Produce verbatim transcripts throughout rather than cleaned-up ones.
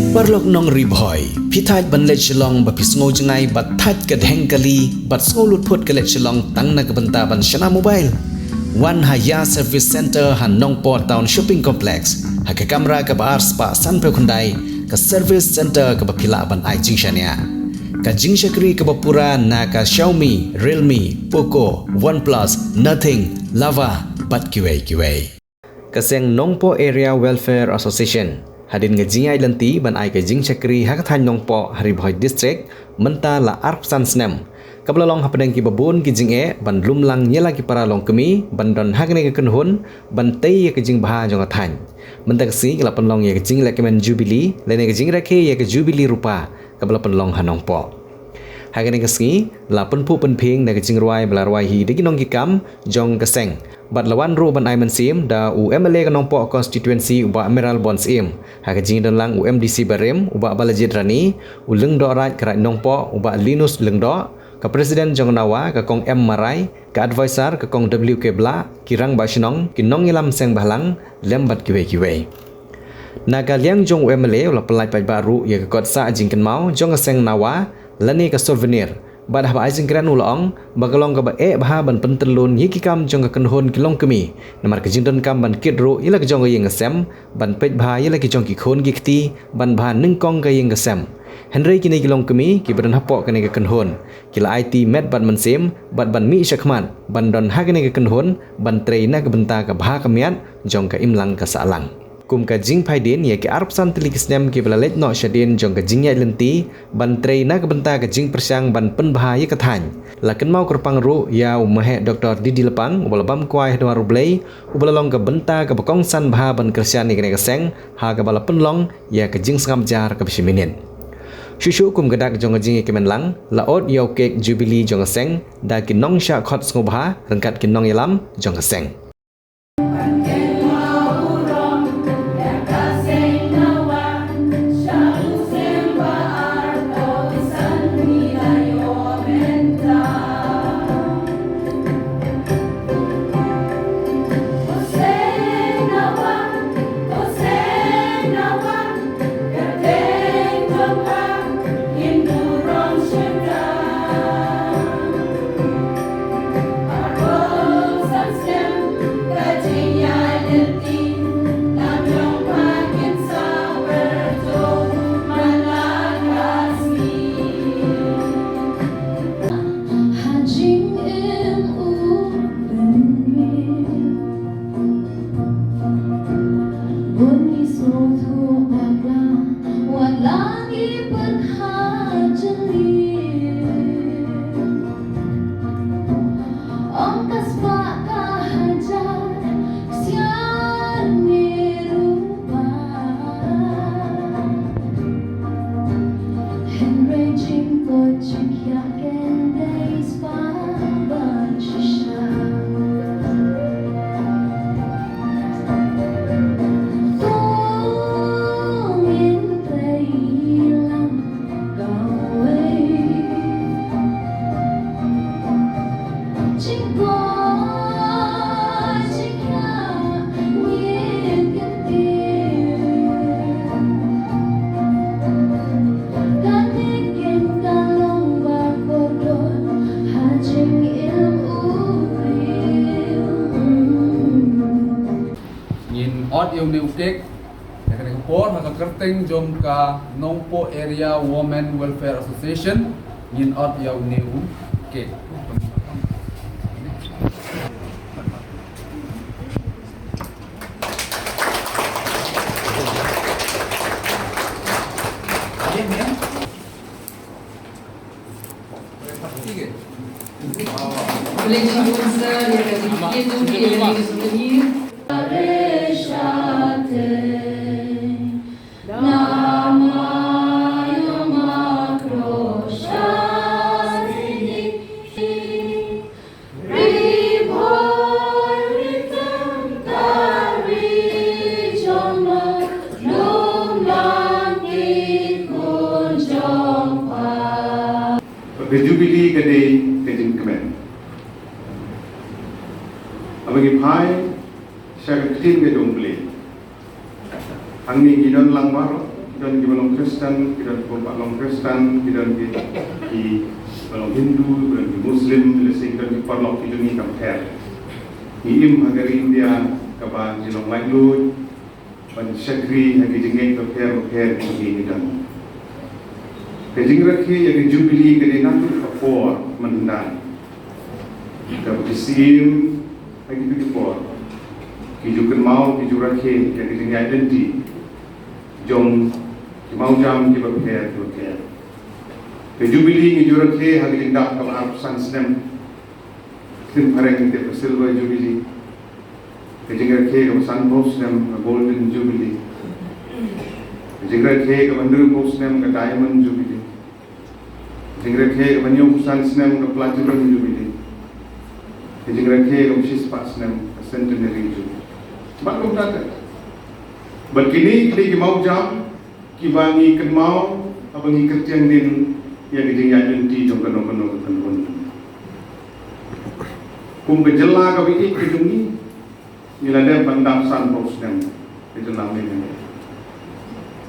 Paralok nong Ri Bhoi, phi thait ban leit shillong ba phi sngew jngai bad thait ka dheng kali bad sngew lutphut ka leit shillong tang na ka bynta ban shna mobile? Wan ha Ïa Service Center ha Nongpoh Town Shopping Complex, ha ka kamra kaba ar spah sanphew khyndai, ka service center kaba phi lah ban ai jingshaniah. Ka jingshakri kaba pura na ka Xiaomi, Realme, Poco, OnePlus, Nothing, Lava bad kiwei kiwei. Ka seng Nongpoh Area Welfare Association, hadien ka jingïaid lynti ban ai ka jingshakri ha ka thaiñ Nongpoh ha Ri Bhoi District, mynta la arphew san snem, kaba la long hapdeng kiba bun ki jingeh ban lum lang ïa la ki para longkmie ban don ha kane ka kynhun ban tei ïa ka jingbha jong ka thaiñ. Mynta ka sngi ka la pynlong ïa ka jinglehkmen Jubilee lane ka jingrakhe ïa ka Jubilee Rupa kaba la pynlong ha Nongpoh. Ha kane ka sngi la pynphuh pynphieng da ka jingrwai ba la rwai hi da ki nongkitkam jong ka seng bad la wan ruh ban ai mynsiem da u M L A ka Nongpoh Constituency u Bah Mayralborn Syiem, ha ka jingdon lang u M D C barim u Bah Balajied Rani, u Lyngdoh Raid ka Raid Nongpoh u Bah Linus Lyngdoh, ka President jong ka NAWA ka Kong M Marai, ka Adviser ka Kong W K Blah, ki Rangbah Shnong, ki nongïalam seng bhalang lem bad kiwei kiwei. Na ka liang jong u M L A u la pyllait paidbah ruh ïa ka kot sah jingkynmaw jong ka seng NAWA lane ka souvenir bad haba ai jingkren u la ong ba ka long kaba eh bha ban pyntyllun ïa ki kam jong ka kynhun ki longkmie, namar ka jingdonkam ban kit ruh ïa la ka jong ka ïing ka sem ban peit bha ïa la ki jong ki khun ki kti ban bha nyngkong ka ïing ka sem. Hynrei kine ki longkmie kiba don hapoh kane ka kynhun ki la aiti met bad mynsiem bad ban mih shakhmat ban don ha kane ka kynhun ban trei na ka bynta ka bha ka miat jong ka imlang ka sahlang. Kum ka jingphaidien ïa ki arphew san tylli ki snem kiba la leit noh shadien jong ka jingïaid lynti ban trei na ka bynta ka jingpyrshang ban pynbha ïa ka thaiñ, la kynmaw kyrpang ruh ïa u maheh Doktor D D Lapang uba la bam kwai ha dwar U Blei, uba la long ka bynta kaba kongsan bha ban kyrshan ïa kane ka seng ha kaba la pynlong ïa ka jingsngap jar kaba shiminit. Shuh shuh kum ka dak jong ka jingïakmen lang, la ot ïa u kek Jubilee jong ka seng da ki nongshah khot sngewbha ryngkat ki nongïalam jong ka seng. Ngin ot ïa une u kek ha kane ka por ha ka kyrteng jong ka Nongpoh Area Women Welfare Association. Ngin ot ïa une u kek. Ka Jubilee ka dei ka jingkmen. Haba ngi phai sha ka ktien ka jong U Blei, hangne ngi don lang baroh, Ki don kiba long Khristan, ki don kiba long Khristan, ki don ki, kiba long Hindu, ki don ki Muslim, lehse ki don ki paralok ki jong ngi kam pher. Ngi im ha ka ri India kaba ngi long laitluid ban shakri ha ki jingngeit bapher bapher ki jong ngi ki don. Ka jingrakhe ïa ka Jubilee ka dei naduh ka por mynhyndai. Kaba ki syiem ha kito ki por ki ju kynmaw, ki ju rakhe ïa ka jingïaid lynti jong ki mawjam kiba pher kiba pher. Ka Jubilee ngi ju rakhe ha ka jingdap kaba arphew san snem. Ktien phareng ngi tip ka Silver Jubilee. Ka jingrakhe kaba sanphew snem ka Golden Jubilee. Ka jingrakhe kaba hynriewphew snem ka Diamond Jubilee. Ka jingrakhe kaba hynñiewphew san snem ka Platinum Jubilee. Ka jingrakhe kaba shispah snem ka Centenary Jubilee. Bad kumta ter. Bad kine ki dei ki mawjam kiba ngi kynmaw haba ngi kyrtiang dien ïa ka jingïaid lynti jong kano kano ka kynhun. Kum ka jylla kaba ïeit ka jong ngi, ngi la dep ban dap sanphew snem ka jylla Meghalaya.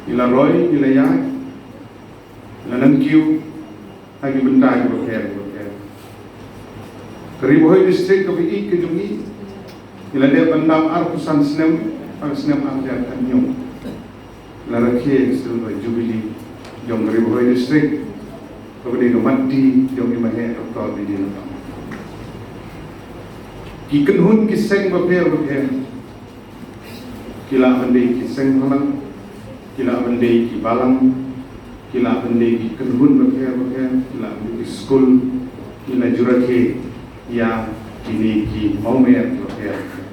Ngi la roi, ngi la ïaid, ngi la nangkiew ha ki bynta kiba pher kiba pher. Ka Ri Bhoi District kaba ïeit ka jong ngi, ngi la dep ban dap arphew san snem ha ka snem ar hajar khathynñiew. La rakhe ka Silver Jubilee jong ka Ri Bhoi District kaba dei ka mat di jong i Maheh Doctor B D Lakhang. Ki kynhun ki seng bapher bapher, ki lah ban dei ki seng bhalang, ki lah ban dei ki balang, ki lah ban dei ki kynhun bapher bapher, ki lah ban dei ki skul, ki la ju rakhe ïa kine ki mawmer bapher bapher.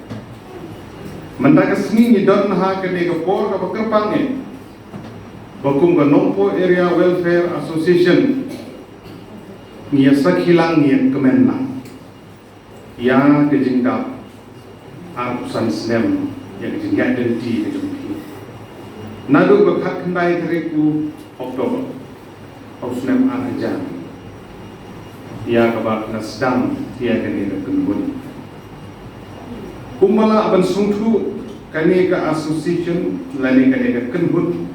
Mynta ka sngi ngi don ha kane ka por kaba kyrpang eh ba kum ka Nongpoh Area Welfare Association ngi ïa sakhi lang, ngi ïa kmen lang ïa ka jingdap arphew san snem ïa ka jingïaid lynti ka jong phi. Naduh ka khatkhyndai tarik u October ha u snem ar hajar, ïa kaba la sdang ïa kane ka kynhun. Kumba lah ban sngewthuh, kane ka association lane kane ka kynhun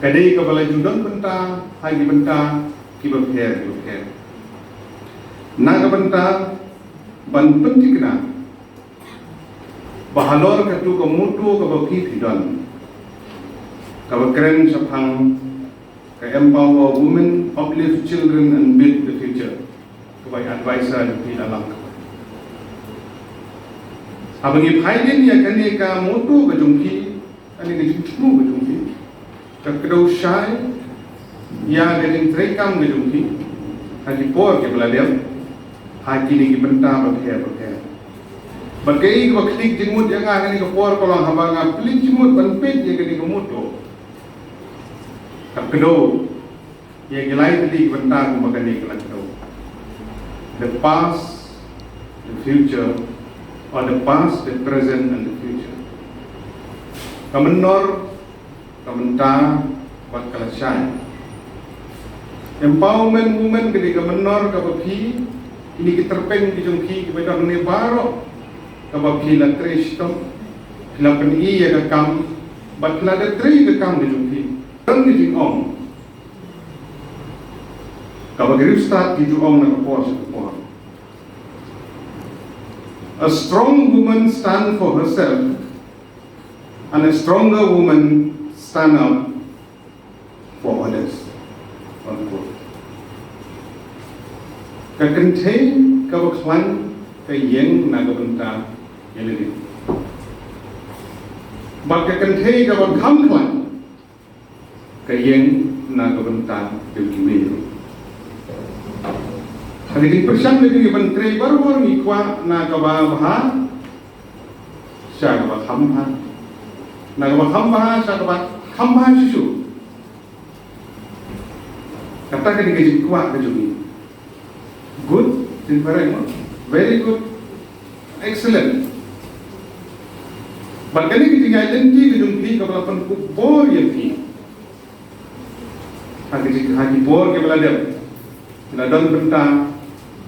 ka dei kaba la ju don bynta ha ki bynta kiba pher kiba pher. Na ka bynta ban pynthikna ba halor katu ka motto kaba phi phi don, kaba kren shaphang ka Empower Women, Uplift Children and Build the Future, kaba i advisor jong phi la lam. Haba ngi phai dien ïa kane ka motto ka jong phi, kane ka jingthmu ka jong phi, ka kdew shai ïa ka jingtreikam ka jong phi ha ki por kiba la dep, ha kine ki bynta bapher bapher. Bad kaei kaba khlieh jingmut ïa nga ha kane ka por ka long, haba nga plie jingmut ban peit ïa kane ka motto, ka kdew ïa ki lai tylli ki bynta kumba kane ka la kdew: the past, the future, or the past, the present and the future. Ka mynnor, ka mynta bad ka lashai. Empowerment women ka dei ka mynnor kaba phi, kine ki tyrpeng ki jong phi kiba don hangne baroh, kaba phi la trei shitom, phi la pyni ïa ka kam bad phi la dep trei ïa ka kam ka jong phi. Don ka jingong kaba ki riewstad ki ju ong na ka por sha ka por: A strong woman stand for herself, and a stronger woman stand up for others. Unquote. Ka kynthei kaba khlaiñ ka ïeng na ka bynta ïa lade, bad ka kynthei kaba kham khlaiñ ka ïeng na ka bynta jong kiwei ruh. Ha ka jingpyrshang ka jong ngi ban trei barabor ngi kwah na kaba bha sha kaba kham bha, na kaba kham bha sha kaba kham bha shuh shuh. Kata ka dei ka jingkwah ka jong ngi. Good, jingpyrshang mo. Very good. Excellent. Bad kane ka jingïaid lynti ka jong phi kaba la pynkup bor ïa phi ha ki, ha ki por kiba la dep. Phi la don bynta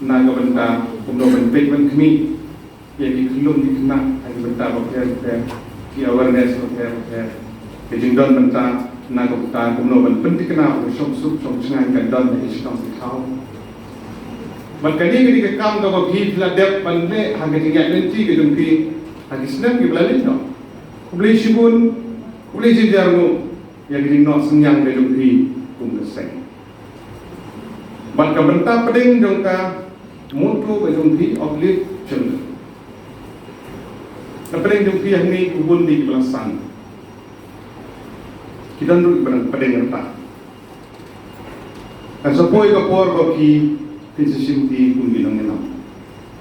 na ka bynta kumno ban peit ban khmih ïa ki khyllung ki khynnah ha ki bynta bapher bapher, ki awareness bapher bapher. Ka jingdon bynta na ka bynta kumno ban pynthikna ba ka shong suk shong shngaiñ kan don ha ki shnong ki thaw. Bad kane ka dei ka kam kaba phi la dep ban leh ha ka jingïaid lynti ka jong phi ha ki snem kiba la leit noh. Khublei shibun, khublei jynjar nguh ïa ka jingnoh synñiang ka jong phi kum ka seng. Bad ka bynta pdeng jong ka motto ka jong phi, uplift children. Ka pdeng jong phi hangne ki bun dei kiba la san. Ki don ruh kiba dang pdeng rta. Kan sa poi ka por ba phi phin sa shimti kum ki nongïalam.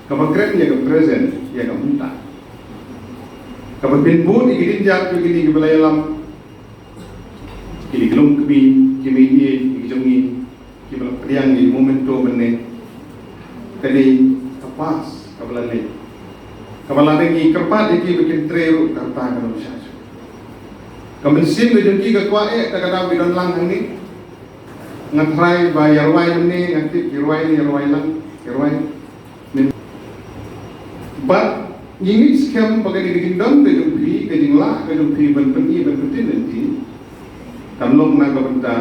Kaba kren ïa ka present, ïa ka mynta. Kaba phin bud ïa ki jingjia jong kine kiba la ïalam. Kine ki longkmie, ki mei ïeit, ki jong ngi, kiba la pdiang ïa ki memento mynne. Ka dei ka past kaba la leit. Kaba lada ngi kyrpad ïa ki ba kin trei ruh ka rta kan ym shah shuh. Ka mynsiem ka jong ki ka kwah eh, ta ka daw ki don lang hangne. Nga tharai ba ïa rwai mynne, nga tip ki rwai ne, ïa rwai lang, ïa rwai. Bad ngi ngeit skhem ba kane ka jingdon ka jong phi, ka jinglah ka jong phi ban pyni ban pyntip lynti, kan long na ka bynta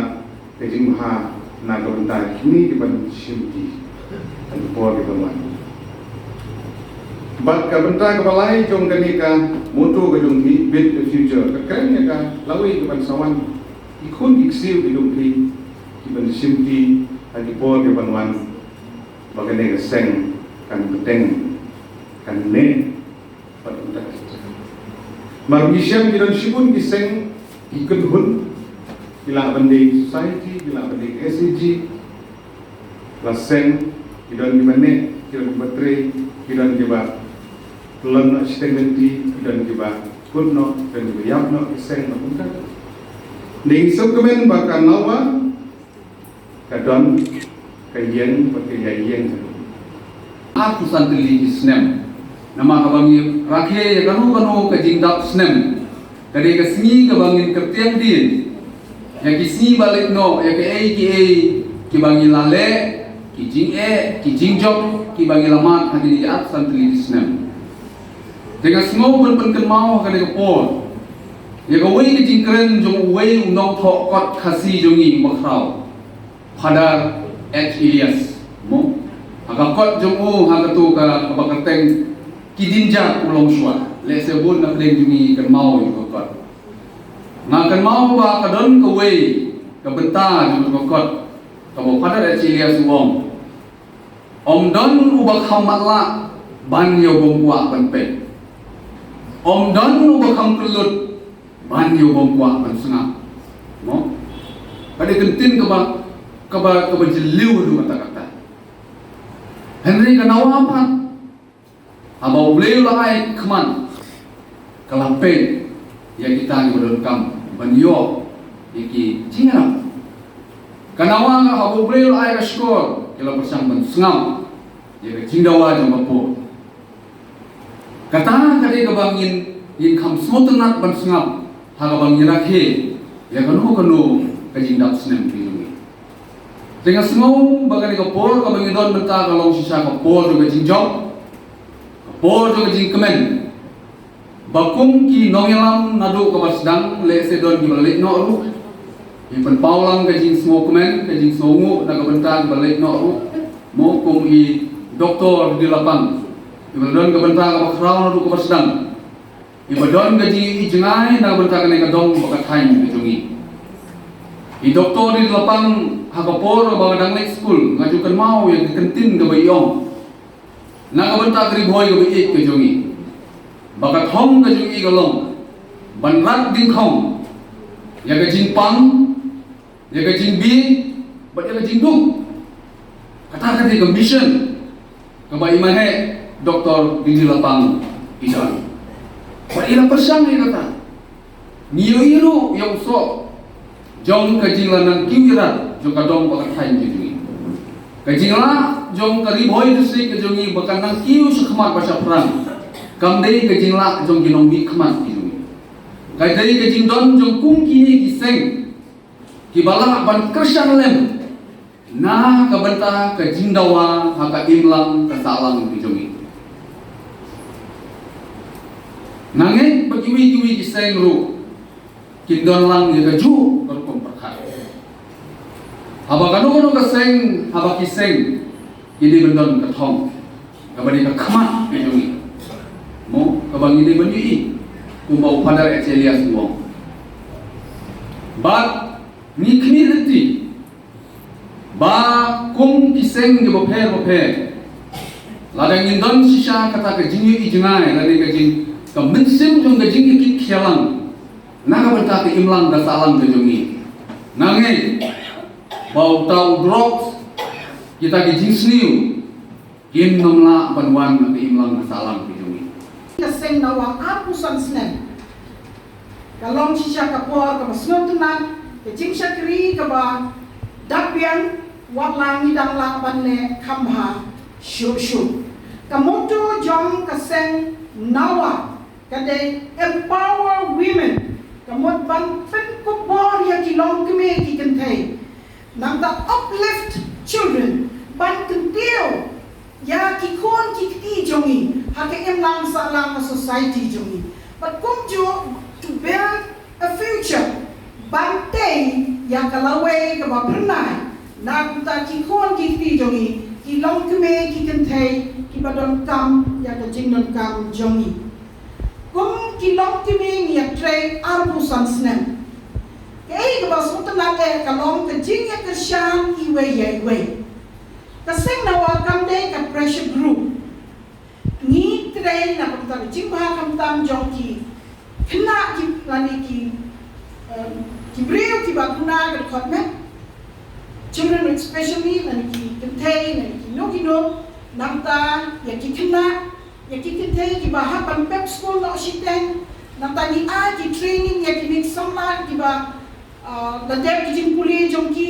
ka jingbha na ka bynta kine kiban shimti ha ki por kiban wan. Bad ka bynta kaba lai jong kane ka motto ka jong phi, Build the Future, ka kren ïa ka lawei kaban sa wan, ki khun ki ksiew ka jong phi kiban shimti ha ki por kiban wan. Ba kane ka seng kan bteng, kan neh bad kumta. Mar ngi shem ki don shibun ki seng ki kynhun, ki lah ban dei society, ki lah ban dei S H G, la seng, ki don kiba neh, ki don kiba trei, ki don kiba lon noh shiteng lynti, ki don kiba kut noh, ki don kiba ïap noh ki seng bad kumta. Ngi sngewkmen ba ka NAWA ka don ka ïeng bad ka ïaïeng. Arphew san tylli ki snem. Namar haba ngi rakhe ïa kano kano ka jingdap snem, ka dei ka sngi kaba ngin kyrtiang dien ïa ki sngi ba leit noh, ïa kaei kaei kiba ngi la leh, ki jingeh, ki jingjop kiba ngi la mad ha kine ki arphew san tylli ki snem. Te nga sngew ban pynkynmaw ha kane ka por ïa kawei ka jingkren jong uwei u nongthoh kot Khasi jong ngi uba khraw, Father H Elias, mo? Ha ka kot jong u, ha kato ka, kaba kyrteng Ki Jingjia U Longshuwa. Lehse bun na pdeng jong ngi kynmaw ïa ka kot. Nga kynmaw ba ka don kawei ka bynta jong ka kot kaba Father H Elias u ong, ym don uba kham matlah ban ïa u bym kwah ban peit. Ym don uba kham kyllut ban ïa u bym kwah ban sngap. Mo? Ka dei ka ktien kaba, kaba, kaba jylliew haduh katta katta. Hynrei ka NAWA pat, haba U Blei u la ai khmat, ka la peit ïa kita kiba donkam ban ïoh ïa ki jingïarap. Ka NAWA, haba U Blei u la ai ka shkor, ki la pyrshang ban sngap ïa ka jingdawa jong ka por. Kata ka dei kaba ngin, ngin kham sngewtynnat ban sngap ha kaba ngi rakhe ïa kano kano ka jingdap snem ka jong ngi. Te nga sngew ba kane ka por kaba ngi don mynta ka long shisha ka por jong ka jingjop, ka por jong ka jingkmen. Ba kum ki nongïalam naduh kaba sdang, lehse don kiba la leit noh ruh, ngi pynpaw lang ka jingsngewkmen, ka jingsngewnguh na ka bynta kiba la leit noh ruh. Mo, kum i Doktor Didi Lapang, iba la don ka bynta kaba khraw naduh kaba sdang, iba don ka jingïohi jngai na ka bynta kane ka dong bad ka thaiñ ka jong ngi. I Doktor Didi Lapang, ha ka por ba nga dang leit skul, nga ju kynmaw ïa ka ktien kaba i ong na ka bynta ka Ri Bhoi kaba ïeit ka jong ngi, ba ka thong ka jong ngi ka long ban rat dyngkhong ïa ka jingpang, ïa ka jingbieit bad ïa ka jingduk. Kata ka dei ka mission kaba i maheh Doktor Didi Lapang i don. Bad i la pyrshang ïa kata. Ngi ïohi ruh ïa u soh jong ka jingla nangkiew ïarap jong ka dong bad ka thaiñ ka jong ngi. Ka jinglah jong ka Ri Bhoi District ka jong ngi ba kan nangkiew shakhmat bad shaphrang, kam dei ka jinglah jong ki nongmihkhmat ki jong ngi. Ka dei ka jingdon jong kum kine ki seng kiba lah ban kyrshan lem na ka bynta ka jingdawa ha ka imlang ka sahlang ka jong ngi. Nga ngeit ba kiwei kiwei ki seng ruh kin don lang ïa kajuh ka rukom pyrkhat. Haba kano kano ka seng, haba ki seng, ki dei ban don ka thong kaba dei ka khmat ka jong ngi, mo, kaba ngi dei ban ïohi, kumba u Father H. Elias u ong. Bad ngi khmih lynti ba kum ki seng kiba pher bapher, lada ngin don shisha kata ka jingïohi jngai lane ka jing, ka mynsiem jong ka jingïakit khia lang na ka bynta ka imlang ka sahlang ka jong ngi. Nga ngeit ba uta u drugs, kita ki jingsniew, kin ym lah ban wan na ka imlang ka sahlang ka jong ngi. Ka seng Nawa arphew san snem ka long shisha ka por kaba sngewtynnat, ka jingshakri kaba dap biang, wat la ngi dang lah ban leh kham bha shuh shuh. Ka motto jong ka seng Nawa ka dei empower women, ka mut ban pynkupbor ïa ki longkmie ki kynthei. Nangta uplift children, ban kyntiew ïa ki khun ki kti jong ngi ha ka imlang sahlang ka society jong ngi. Bad kumjuh to build a future, ban tei ïa ka lawei kaba phyrnai na ka bynta ki khun ki kti jong ngi, ki longkmie ki kynthei kiba donkam ïa ka jingdonkam jong ngi. Kum ki longkmie ngi ïatrei arphew san snem. Kaei kaba sngewtynnat eh ka long ka jingïakyrshan iwei ïa iwei. Ka seng Nawa kam dei ka pressure group. Ngi trei na ka bynta ka jingbha khamtam jong ki khynnah ki lane ki, em, ki briew kiba duna ka dkhot met, children with special need, lane ki kynthei lane kino kino, nangta ïa ki khynnah, ïa ki kynthei kiba hap ban pep skul noh shiteng. Nangta ngi ai ki training ïa kine ki samla kiba, ah, la dep ki jingpule jong ki.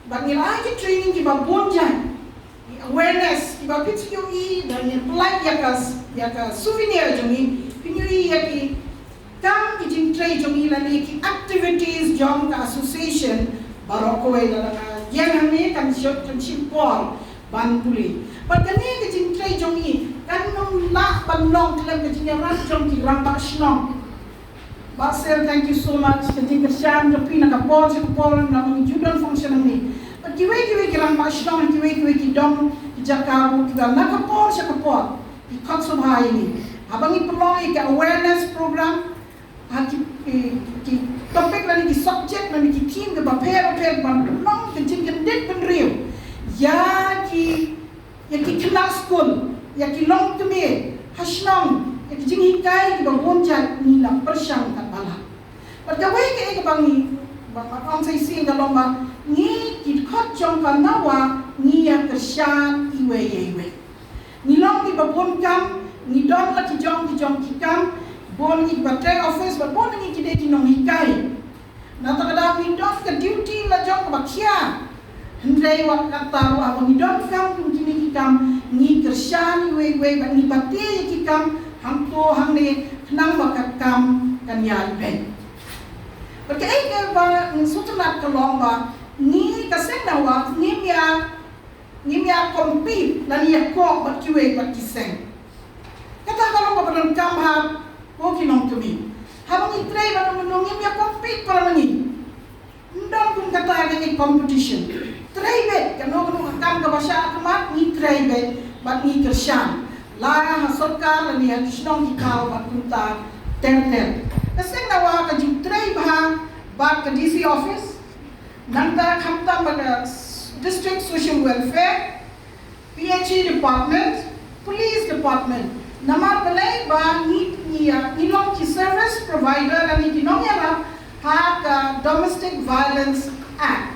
Bad ngi ai ki training kiba bun jait, awareness kiba phi ju ïohi, da ngi pynlait ïa ka, ïa ka souvenir jong ngi, phi ju ïohi ïa ki kam ki jingtrei jong ngi lane ki activities jong ka association baroh kawei. Lada nga ïeng hangne kan shim, kan shim por ban pule. Bad kane ka jingtrei jong ngi kan ym lah ban long khlem ka jingïarap jong ki rangbah shnong. Bah Sel, thank you so much. Ka jingkyrshan jong phi na ka por sha ka por, na ka por jong ka function hangne. Bad kiwei kiwei ki rangbah shnong, kiwei kiwei ki dong, ki jaka ruh kiba na ka por sha ka por ki khot sngewbha ïa ngi. Haba ngi pynlong ïa ka awareness program, ha ki, ki, ki topic lane ki subject lane ki theme kiba pher bapher, ban pynlong ka jingkyndit bynriew ïa ki, ïa ki khynnah skul, ïa ki longkmie ha shnong, ïa ki jinghikai kiba bun jait, ngi la pyrshang katba lah. Bad kawei kaei kaba ngi, ba, ba ong sa shisien ka long ba ngi ki dkhot jong ka Nawa ngi ïakyrshan iwei ïa iwei. Ngi long kiba bun kam, ngi don la ki jong ki jong ki kam, bun ngi kiba trei office, bad bun ngi ki dei ki nonghikai. Nangta ka daw ngi don ka duty la jong kaba khia. Hynrei wat kata ruh haba ngi donkam kum kine ki kam, ngi kyrshan iwei iwei bad ngi batai ïa ki kam hangto hangne khnang ba ka kam kan ïaid beit. Bad kaei kaba ngi sngewtynnat ka long ba ngi ka seng Nawa ngim ïa, ngim ïa compete lane ïa koh bad kiwei pat ki seng. Kata ka long kaba donkam ha ko ki longkmie. Haba ngi trei bad ngi, ngim ïa compete para ngi. Ym don kum kata ka competition. Trei beit, kano kano ka kam kaba shah khmat ngi trei beit bad ngi kyrshan. La ha sorkar lane ha ki shnong ki thaw bad kumta ter ter. Ka seng Nawa ka jingtrei bha bad ka D C office, nangta khamtam bad ka s-, District Social Welfare, P H E department, police department. Namar balei ba ngi, ngi, ah, ngi long ki service provider lane ki nongïarap ha ka Domestic Violence Act.